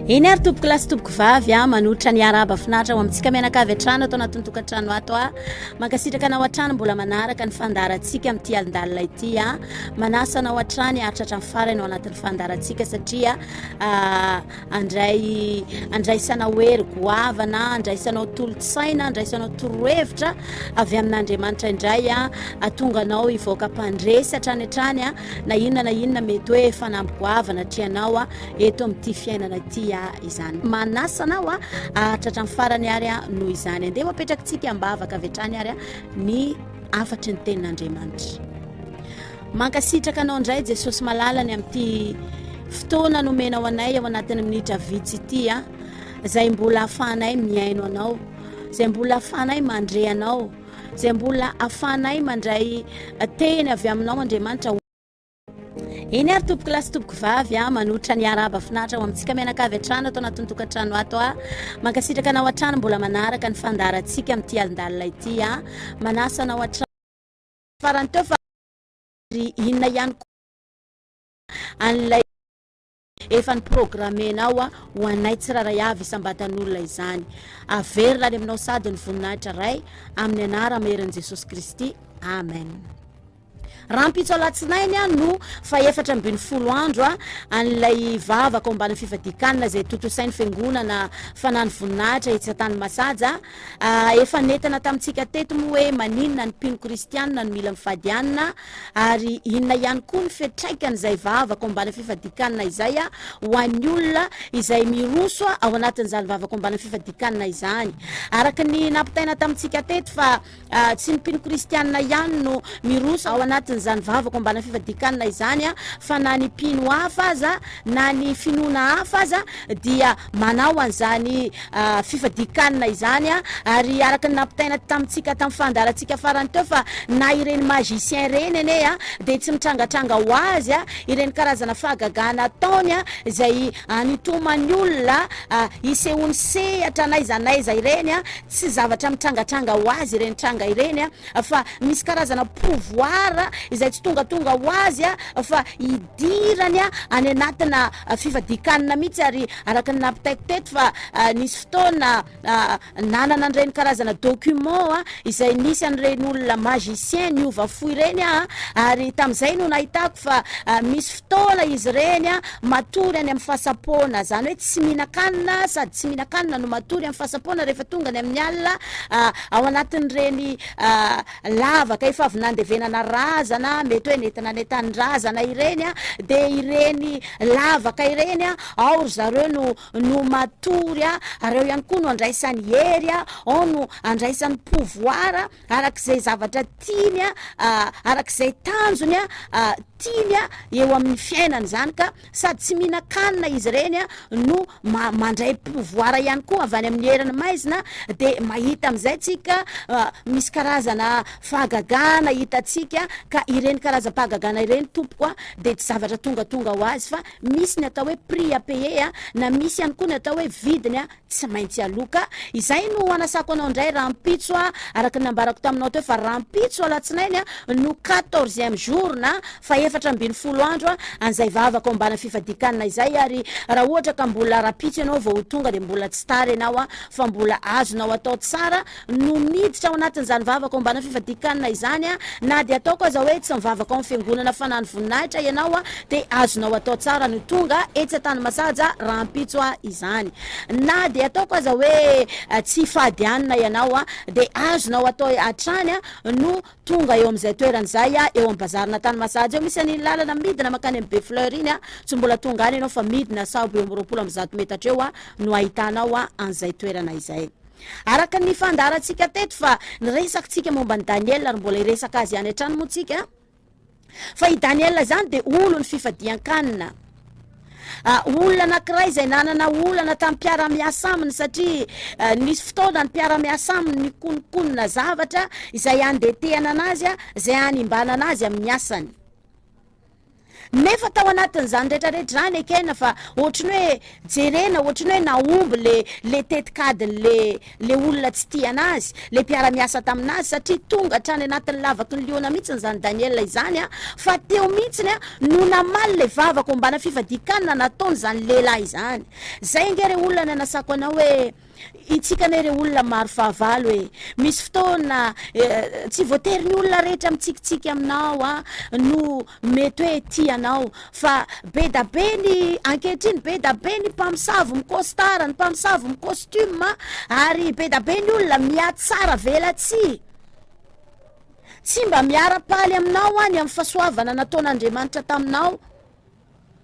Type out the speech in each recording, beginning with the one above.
Eny ary tompoko lahy sy tompoko vavy a, manolotra ny arahaba finaritra ho amintsika mianakavy hatrany ato anatin'ny tokantrano ato a. Mankasitraka anao hatrany mbola manaraka ny fandaharantsika amin'ity alindalina ity a. Manasa anao hatrany haharitra hatramin'ny farany ao anatin'ny fandaharantsika satria andray andraisanao hery goavana, andraisanao tolo-tsaina, andraisanao torohevitra avy amin'Andriamanitra indray a, atonga anao hivoaka mpandresy hatrany hatrany a, na inona na inona mety hoe fanamby goavana atrehanao a. eto amin'ity fiainana ity aho izany. Manasa anao aho haharitra hatramin'ny farany ary aho noho izany. Andeha ho apetrakitsika am-bavaka avy hatrany ary ny hafatry ny tenin'Andriamanitra. Mankasitraka anao indray Jesosy malala ny amin'ity fotoana nomenao anay ao anatin'ny minitra vitsy ity a, izay mbola ahafahanay mihaino anao, izay mbola ahafahanay mandre anao, izay mbola ahafahanay mandray teny avy aminao Andriamanitra. Eny ary tompoko lahy sy tompoko vavy a, manotra ny arahaba finaritra ho amintsika mianakavy hatrany ato anatin'ny tokantrano ato a. Mankasitraka anao hatrany mbola manaraka ny fandaharantsika amin'ity alindalina ity a. Manasa anao hatrany farany teo fa ry inona ihany koa an'ilay efa niprogrammenao ho anay tsirairay avy isam-batan'olona izany. Averina any aminao sady ny voninahitra Ray amin'ny anara-maherin'i Jesosy Kristy. Amen. Rahampitso alatsinainy no faha-14 andro an'ilay vavaka ao ambanin'ny fifadian-kanina izay tontosain'ny Fiangonana Fanano Voninahitra etsy Antanimasaja. Efa nentina tamintsika teto moa hoe maninona ny mpino kristianina no mila mifady hanina ary inona ihany koa ny fiantraikan'izay vavaka ao ambanin'ny fifadian-kanina izay ho an'ny olona izay miroso ao anatin'izany vavaka ao ambanin'ny fifadian-kanina izany. Araka ny nampitaina tamintsika teto fa Tsy ny mpino kristianina ihany no miroso ao anatin'izany vavaka ombana fifadian-kanina izany fa na ny mpino hafa aza na ny finoana hafa aza dia manao an'izany fifadian-kanina izany ary araka ny nampitaina tamintsika tamin'ny fandaharantsika farany teo fa na ireny magicien ireny anie dia tsy mitrangatranga ho azy ireny karazana fahagagana ataony izay anitomany olona isehoany sehatra n'aiza n'aiza ireny. Tsy zavatra mitrangatranga ho azy ireny tranga ireny fa misy karazana pouvoir izay tsy tongatonga ho azy fa idirany any anatina fifadian-kanina mihitsy ary araka ny nampitaiko teto fa nisy fotoana nanana an'ireny karazana document izay nisy an'ireny olona magicien niova fo ireny aho ary tamin'izay no nahitako fa misy fotoana izy ireny matory any amin'ny fasam-poana, izany hoe tsy mihinan-kanina sady tsy mihinan-kanina no matory amin'ny fasam-poana rehefa tonga any amin'ny alina, ao anatin'ireny lavaka efa avy nandevenana razana, mety hoe nentina any an-tanindrazana ireny, dia ireny lavaka ireny, ao ry zareo no no matory, ary ao ihany koa no andraisany hery, ao no andraisany pouvoir. araka izay zavatra tiany, araka izay tanjony tiany eo amin'ny fiainany izany ka sady tsy mihinan-kanina izy ireny no mandray pouvoir ihany koa avy any amin'ny herin'ny maizina dia mahita amin'izay tsika misy karazana fahagagana hitantsika ka ireny karazam-pahagagana ireny tompoko a dia tsy zavatra tongatonga ho azy fa misy ny atao hoe prix à payer na misy ihany koa ny atao hoe vidiny Tsy maintsy aloha ka. Izay no anasako anao indray rahampitso a, araka ny nambarako taminao teo fa rahampitso alatsinainy a no quatorzième jour na fahefatra ambin'ny folo andro a an'izay vavaka ombana fifadian-kanina izay ary raha ohatra ka mbola rahampitso ianao vao ho tonga dia mbola tsy tara ianao a fa mbola azonao atao tsara no miditra ao anatin'izany vavaka ombana fifadian-kanina izany a, na dia ataoko aza hoe tsy mivavaka ao amin'ny fiangonana fanano voninahitra ianao a, dia azonao atao tsara no tonga etsy Antanimasaja rahampitso a izany. Na dia ataoko aza hoe tsy fady hanina ianao a, dia azonao atao hatrany a no tonga eo amin'izay toerana izay a, eo amin'ny bazarin'Antanimasaja eo misy an'iny lalana midina mankany amin'ny Befleur iny a, tsy mbola tonga any ianao fa midina sahabo eo amin'ny 120 metatra eo a no ahitanao a an'izay toerana izay. Araka ny fandaharantsika teto fa niresakintsika momba an'i Daniela ary mbola hiresaka azy ihany hatrany moa tsika fa i Daniela izany dia olon'ny fifadian-kanina. Ah, olona anankiray izay nanana olana tamin'ny mpiara-miasa aminy satria ah, nisy fotoana ny mpiara-miasa aminy nikononkonona zavatra izay handetehana anazy, izay hanimbanana azy amin'ny asany. Nefa tao anatin'izany rehetrarehetra izany ekena fa ohatry ny hoe jerena ohatry ny hoe nahomby le le tetikadin'le le olona tsy tia anazy, le mpiara-miasa taminazy satria tonga hatrany anatin'ny lavaky ny liona mihitsiny izany Daniela izany an, fa teo mihitsiny an no namaly le vavaka ombana fifadian-kanina nataon'izany lehilahy izany. Zay ange re olona nanasako anao hoe Itsika anie re olona maro fahavalo e! Misy fotoana tsy voatery ny olona rehetra mitsikitsiky aminao a no mety hoe tia anao fa be da be ny ankehitriny be da be ny mpamosavy mi-costard, ny mpamosavy mi-costume ary be da be ny olona mihatsara velatsihy. Tsy mba miara-paly aminao any amin'ny fahasoavana nataon'Andriamanitra taminao.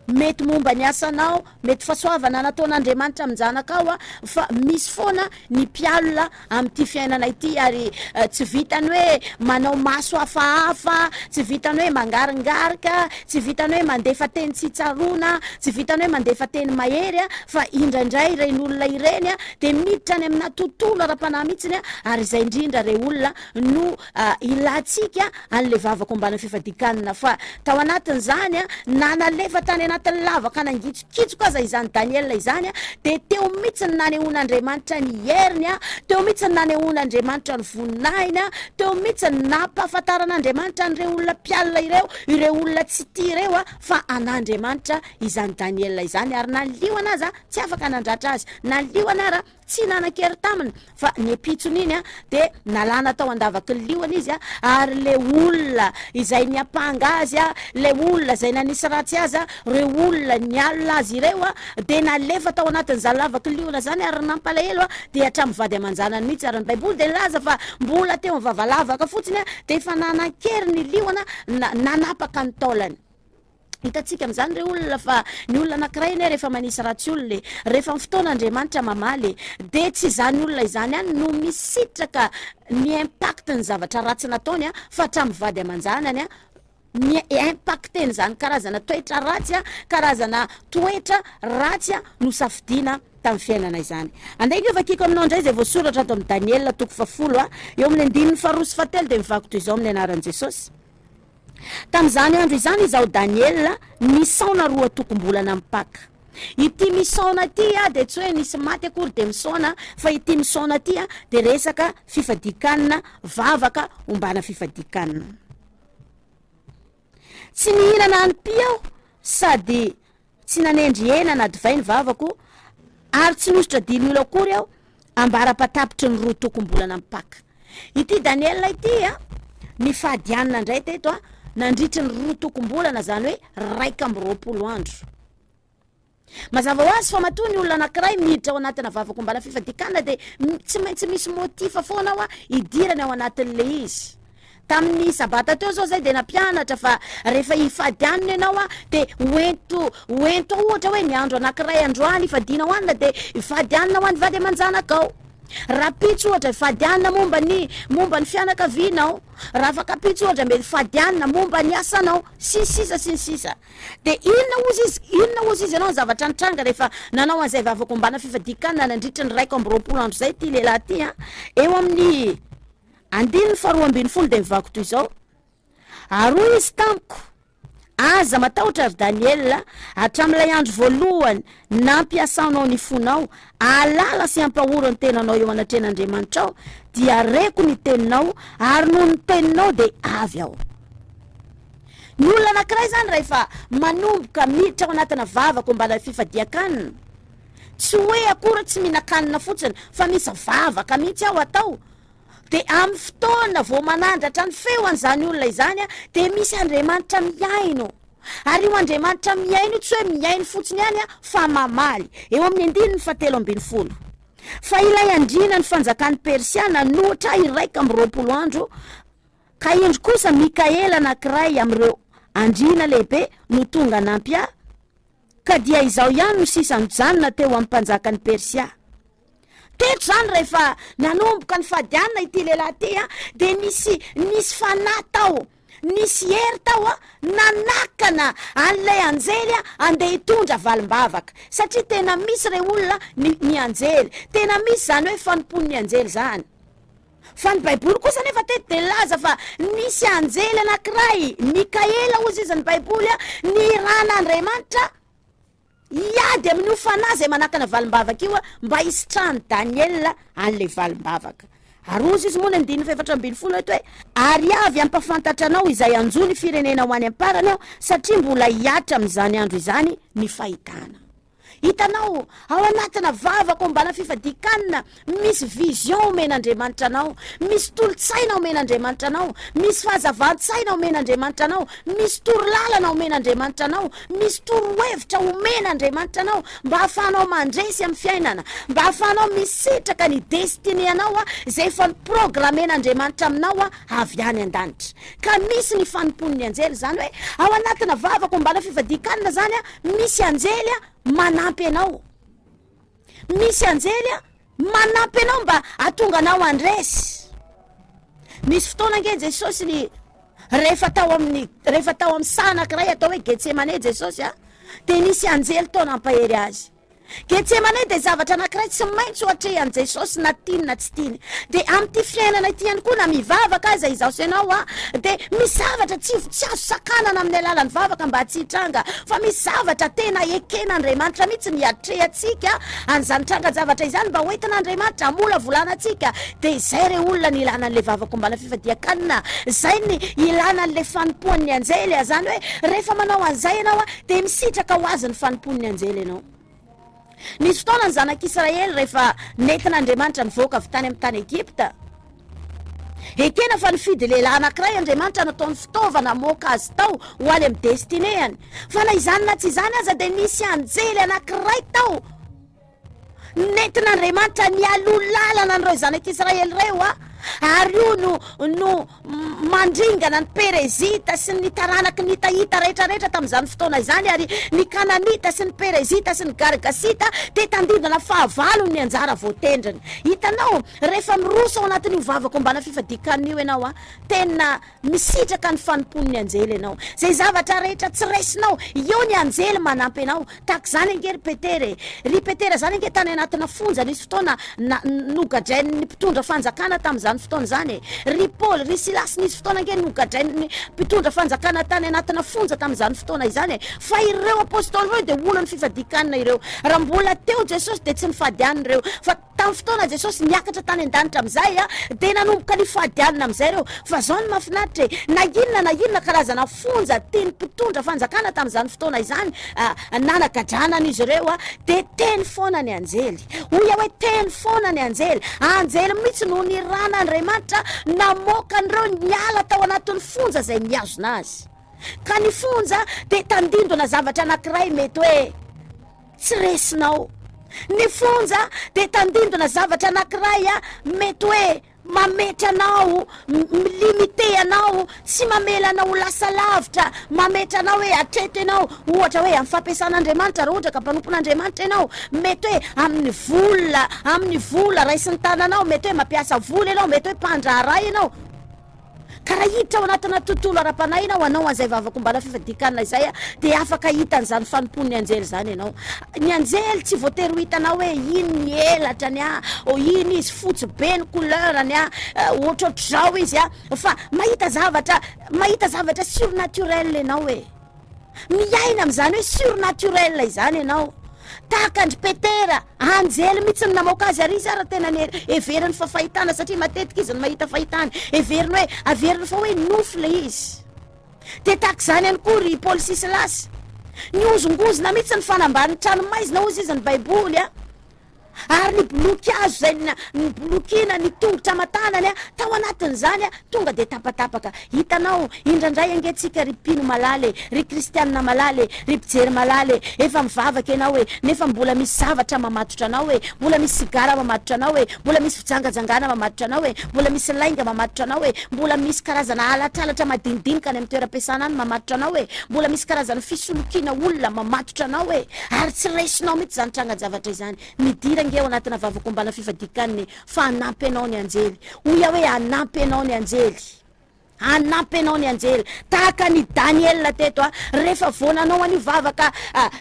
Mety momba ny asanao, mety fahasoavana nataon'Andriamanitra amin-janakao a, fa misy foana ny mpialona amin'ity fiainana ity ary tsy vitan'ny hoe manao maso hafahafa, tsy vitan'ny hoe mangaringarika, tsy vitan'ny hoe mandefa teny tsy tsaroana, tsy vitan'ny hoe mandefa teny mahery a, fa indraindray ireny olona ireny a dia miditra any amina tontolo ara-panahy mihitsiny a, ary izay indrindra re olona no ilantsika an'ilay vavaka ombana fifadian-kanina, fa tao anatin'izany, na nalefa tany anatin'ny lavaka nangitsokitsoka aza izany Daniela izany, dia teo mihitsy ny nanehoan'Andriamanitra ny heriny, teo mihitsy ny nanehoan'Andriamanitra ny voninahiny, teo mihitsy ny nampahafantaran'Andriamanitra an'ireo olona mpialona ireo, ireo olona tsy tia ireo, fa an'Andriamanitra izany Daniela izany, ary na ny liona aza tsy afaka nandratra azy, na ny liona ara Tsy nanan-kery taminy fa ny ampitsony iny dia nalana tao an-davaky ny liona izy ary ilay olona izay niampanga azy, ilay olona izay nanisy ratsy azy, ireo olona nialona azy ireo dia nalefa tao anatin'izany lavaky ny liona izany ary ny nampalahelo dia hatramin'ny vady aman-janany mihitsy ary ny baiboly dia nilaza fa mbola teo amin'ny vava-lavaka fotsiny dia efa nanan-kery ny liona nanapaka ny taolany. Hitantsika amin'izany re olona fa ny olona anankiray anie rehefa manisy ratsy olona e, rehefa amin'ny fotoana Andriamanitra mamaly e, dia tsy izany olona izany ihany no misitraka ny impact ny zavatra ratsy nataony a, fa hatramin'ny vady aman-janany a, mi impacter-n'izany karazana toetra ratsy a, karazana toetra ratsy a nosafidiana tamin'ny fiainana izany. Andeha ange vakiko aminao indray izay voasoratra ato amin'ny Daniela toko fahafolo a, eo amin'ny andininy faharoa sy fahatelo dia mivaky toy izao amin'ny anaran'i Jesosy. Tamin'izany andro izany izaho Daniela nisaona roatokom-bolana mipaka. Ity misaona ity dia tsy hoe nisy maty akory dia misaona fa ity misaona ity dia resaka fifadian-kanina, vavaka ombana fifadian-kanina. Tsy nihinana hanim-py aho sady Tsy nanendry hena na divay ny vavako, ary tsy nihosotra diloilo akory aho, ambara-patapitry ny roa tokom-bolana mipaka. Ity Daniela ity a, nifady hanina indray teto a, nandritry ny roa tokom-bolana, izany hoe 21 andro. Mazava ho azy fa matoa ny olona anankiray miditra ao anatina vavaka ombana fifadian-kanina dia tsy maintsy misy motif foana ao a, hidirany ao anatin'ilay izy. Tamin'ny sabata teo zao zay dia nampianatra fa rehefa hifady hanina ianao a dia hoento hoento ao ohatra hoe ny andro anankiray androany hifadianao hanina dia hifady hanina ho an'ny vady aman-janakao. Rahampitso ohatra hifady hanina momba ny momba ny fianakavianao. Raha afakampitso ohatra mety hifady hanina momba ny asanao sy ny sisa sy ny sisa. Dia inona hozy izy inona hozy izy ianao ny zavatra nitranga rehefa nanao an'izay vavaka ombana fifadian-kanina nandritry ny 21 andro izay ity lehilahy ity a. Eo amin'ny Andininy faharoa ambin'ny folo dia mivaky toy izao, Ary hoy izy tamiko, Aza matahotra, ry Daniela, hatramin'ilay andro voalohany nampiasanao ny fonao hahalala sy hampahory ny tenanao eo anatrehan'Andriamanitrao, dia reko ny teninao, ary noho ny teninao dia avy aho. Ny olona anankiray izany rahefa manomboka miditra ao anatina vavaka ombana fifadian-kanina, tsy hoe akory tsy mihinan-kanina fotsiny, fa misy vavaka mihitsy ao atao, Dia amin'ny fotoana vao manandratra ny feo an'izany olona izany dia misy Andriamanitra mihaino. Ary io Andriamanitra mihaino io tsy hoe mihaino fotsiny ihany fa mamaly. Eo amin'ny andininy fahatelo ambin'ny folo. Fa ilay andriana ny fanjakan'i Persia nanohitra ahy 21 andro, ka indro kosa Mikaela anankiray amin'ireo andriana lehibe no tonga hanampy ahy, ka dia izaho ihany no sisa nijanona teo amin'ny mpanjakan'i Persia. Teto izany rehefa nanomboka nifadianina ity lehilahy ity dia nisy nisy fanahy tao, nisy hery tao nanakana an'ilay anjely andeha hitondra valim-bavaka. Satria tena misy re olona ny ny anjely, tena misy izany hoe fanompoan'ny anjely izany. Fa ny Baiboly kosa anefa teto dia nilaza fa nisy anjely anankiray, Mikaela hozy izy ny Baiboly, niran'Andriamanitra hiady amin'io fanahy izay manakana valim-bavaka io mba hisitrahan'i Daniela an'ilay valim-bavaka. Ary hozy izy moa ny andininy fahefatra ambinifolo eto hoe, Ary avy hampahafantatra anao izay hanjo ny firenena ho any am-parany aho, satria mbola hihatra amin'izany andro izany ny fahitana. Hitanao, ao anatina vavaka ombana fifadian-kanina, misy vision omen'Andriamanitra anao, misy tolo-tsaina omen'Andriamanitra anao, misy fahazavan-tsaina omen'Andriamanitra anao, misy toro-lalana omen'Andriamanitra anao, misy toro-hevitra omen'Andriamanitra anao mba hahafahanao mandresy amin'ny fiainana, mba hahafahanao misitraka ny destinée anao izay efa ni-programmen'Andriamanitra aminao avy any an-danitra. Ka misy ny fanompoan'ny anjely, izany hoe ao anatina vavaka ombana fifadian-kanina izany, Misy anjely manampy anao. Misy anjely manampy anao mba hahatonga anao handresy. Nisy fotoana ange Jesosy ny rehefa tao amin'ny rehefa tao amin'ny saha anankiray atao hoe Getsemane Jesosy a, dia nisy anjely tao nampahery azy. Getsemane dia zavatra anankiray tsy maintsy ho atrehan'i Jesosy na tiany na tsy tiany. Dia amin'ity fiainana ity ihany koa na mivavaka aza izaho sy ianao a, dia misy zavatra tsy tsy azo sakanana amin'ny alalan'ny vavaka mba tsy hitranga fa misy zavatra tena eken'Andriamanitra mihitsy ny hiatrehantsika an'izany trangan-javatra izany mba hoentin'Andriamanitra hamolavolana antsika. Dia izay re olona ny ilana an'ilay vavaka ombana fifadian-kanina, izay ny ilana an'ilay fanompoan'ny anjely a, izany hoe rehefa manao an'izay ianao a, dia misitraka ho azy ny fanompoan'ny anjely ianao. Nisy fotoana ny zanak'Israely rehefa nentin'Andriamanitra nivoaka avy tany amin'ny tany Egypta. Ekena fa nifidy lehilahy anankiray Andriamanitra nataony fitaovana hamoaka azy tao ho any amin'ny destinéany. Fa na izany na tsy izany aza dia nisy anjely anankiray tao Nentin'Andriamanitra nialoha lalana an'ireo zanak'Israely ireo, ary io no no mandringana ny Perezita sy ny taranaky ny Hitahita rehetrarehetra tamin'izany fotoana izany, ary ny Kananita sy ny Perezita sy ny Gargasita dia tandindona fahavalony ny anjara voatendriny. Hitanao, rehefa miroso ao anatin'io vavaka ombana fifadian-kanina io ianao, tena Misitraka ny fanompoan'ny anjely ianao. Izay zavatra rehetra tsy raisinao, eo ny anjely manampy anao. Tahaka izany ange ry Petera e. Ry Petera izany ange tany anatina fonja nisy fotoana na, nogadrain'ny mpitondra fanjakana tamin'izany fotoana izany e. Ry Paoly, ry Silasy nisy fotoana ange nogadrain'ny mpitondra fanjakana tany anatina fonja tamin'izany fotoana izany e. Fa ireo apostoly ireo dia olon'ny fifadian-kanina ireo. Raha mbola teo Jesosy dia tsy nifady hanina ireo. Fa. Tamin'ny fotoana Jesosy niakatra tany an-danitra amin'izay dia nanomboka nifady hanina amin'izay ireo. Fa izao no mahafinaritra e, na inona na inona karazana fonja tian'ny mpitondra fanjakana tamin'izany fotoana izany nanagadrana an'izy ireo dia teny foana ny anjely. Hoy aho hoe teny foana ny anjely. Anjely mihitsy no niran'Andriamanitra namoaka an'ireo niala tao anatin'ny fonja izay nihazona azy. Ka ny fonja dia tandindona zavatra anankiray mety hoe. Tsy resinao. Ny fonja dia tandindona zavatra anankiray mety hoe mametra anao, mi-limiter anao, tsy mamela anao ho lasa lavitra, mametra anao hoe hatreto ianao, ohatra hoe amin'ny fampiasan'Andriamanitra, raha ohatra ka mpanompon'Andriamanitra ianao, mety hoe amin'ny vola, amin'ny vola raisin'ny tananao, mety hoe mampiasa vola ianao, mety hoe mpandraharaha ianao. Ka raha hiditra ao anatina tontolo ara-panahy ianao hanao an'izay vavaka ombana fifadian-kanina izay, dia afaka hahita an'izany fanompoan'ny anjely izany ianao. Ny anjely tsy voatery ho hitanao hoe iny ny elatrany a, oh, iny izy fotsy be ny couleur-ny a, ohatrohatr'izao izy a, fa mahita zavatra, mahita zavatra surnaturel ianao e. Miaina amin'izany hoe surnaturel izany ianao. Tahaka an-dry Petera, anjely mihitsy no namoaka azy ary izy ara tena heveriny fa fahitana satria matetika izy no mahita fahitana. Heveriny hoe, averiny fa hoe nofy ilay izy. Dia tahaka izany ihany koa ry Paoly sy Silasy. Nihozongozona mihitsy ny fanambanin'ny tranomaizina hozy izy ny Baiboly a. Ary ny boloky hazo izay nibolokiana ny tongotra aman-tanany tao anatin'izany tonga dia tapatapaka. Hitanao, indraindray ange tsika ry mpino malala e, ry kristianina malala e, ry mpijery malala e, efa mivavaka ianao e, nefa mbola misy zavatra mamatotra anao e, mbola misy sigara mamatotra anao e, mbola misy fijangajangana mamatotra anao e, mbola misy lainga mamatotra anao e, mbola misy karazana halatralatra madinidinika any amin'ny toeram-piasana any mamatotra anao e, mbola misy karazana fisolokiana olona mamatotra anao e. Ary tsy raisinao mihitsy izany trangan-javatra izany. Midira ange ao anatina vavakombana fifadian-kanina e, fa hanampy anao ny anjely. Hoy aho hoe hanampy anao ny anjely. Hanampy anao ny anjely. Tahaka an'i Daniela teto, rehefa vao nanao an'io vavaka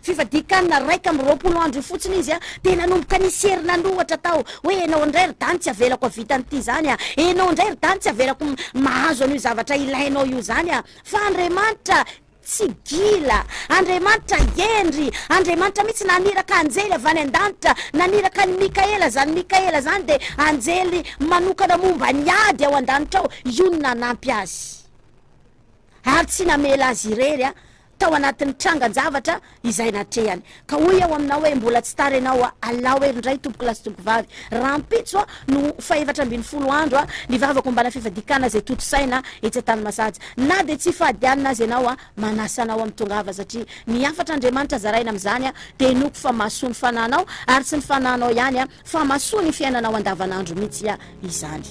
fifadian-kanina 21 andro io fotsiny izy, dia nanomboka nisy hery nanohatra tao, hoe ianao indray ry Dany tsy avelako hahavita an'ity izany a! Ianao indray ry Dany tsy avelako mahazo an'io zavatra ilainao io izany a! Fa Andriamanitra Tsy gila. Andriamanitra hendry. Andriamanitra mihitsy naniraka anjely avy any an-danitra, naniraka an'i Mikaela. Izany Mikaela izany dia anjely manokana momba ny ady ao an-danitra ao. Io no nanampy azy. Ary tsy namela azy irery tao anatin'ny trangan-javatra izay natrehany. Ka hoy aho aminao hoe mbola tsy tara ianao, alao hery indray tompokolahy sy tompokovavy. Rahampitso no fahefatra 15 andro ny vavaka ombana fifadian-kanina izay tontosaina etsy Antanimasaja. Na dia tsy fahadianina aza ianao, manasa anao amin'ny tongava satria ny hafatr'Andriamanitra zaraina amin'izany dia inoako fa mahasoa ny fanahinao ary tsy ny fanahinao ihany fa mahasoa ny fiainanao andavanandro mihitsy izany.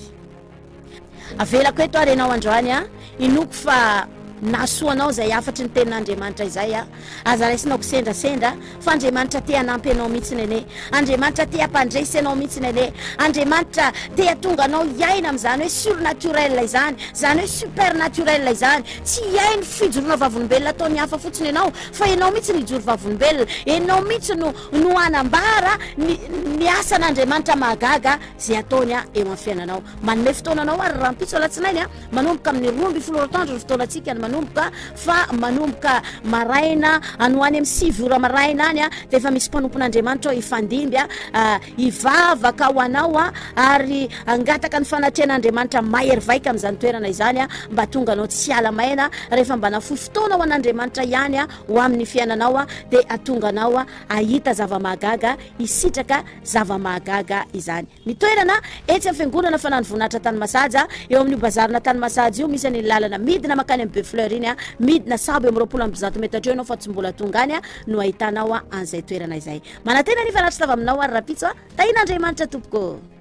Avelako eto ary ianao androany a! Inoako fa nahasoa anao izay hafatry ny tenin'Andriamanitra izay a! Aza raisinao kisendrasendra fa Andriamanitra te hanampy anao mihitsiny anie! Andriamanitra te hampandresy anao mihitsiny anie! Andriamanitra te hatonga anao hiaina amin'izany hoe surnaturel izany, izany hoe supernaturel izany! Tsy hihaino fijoroana vavolombelona ataon'ny hafa fotsiny ianao fa ianao mihitsy no hijoro vavolombelona, ianao mihitsy no no hanambara ny ny asan'Andriamanitra mahagaga izay ataony eo amin'ny fiainanao. Manome fotoana anao ary rahampitso alatsinainy a, manomboka amin'ny 12 ora atoandro ny fotoanantsika no manomboka fa manomboka maraina any ho any amin'ny 9 ora maraina any a, dia efa misy mpanompon'Andriamanitra ao hifandimby a, hivavaka ho anao a, ary hangataka ny fanatrehan'Andriamanitra mahery vaika amin'izany toerana izany a, mba tonga anao tsy hiala maina rehefa mba nafoy fotoana ho an'Andriamanitra ihany a, ho amin'ny fiainanao a, dia hatonga anao a, hahita zava-mahagaga, hisitraka zava-mahagaga izany. Ny toerana, etsy amin'ny fiangonana Fanano Voninahitra Antanimasaja, eo amin'io bazarina Antanimasaja io, misy an'iny lalana midina mankany amin'ny Befleur iny, midina sabo eo amin'ny 120 metatra eo ianao fa tsy mbola tonga any no ahitanao an'izay toerana izay. Manantena ny hifanatri-tava aminao ary rahampitso, tahian'Andriamanitra tompoko.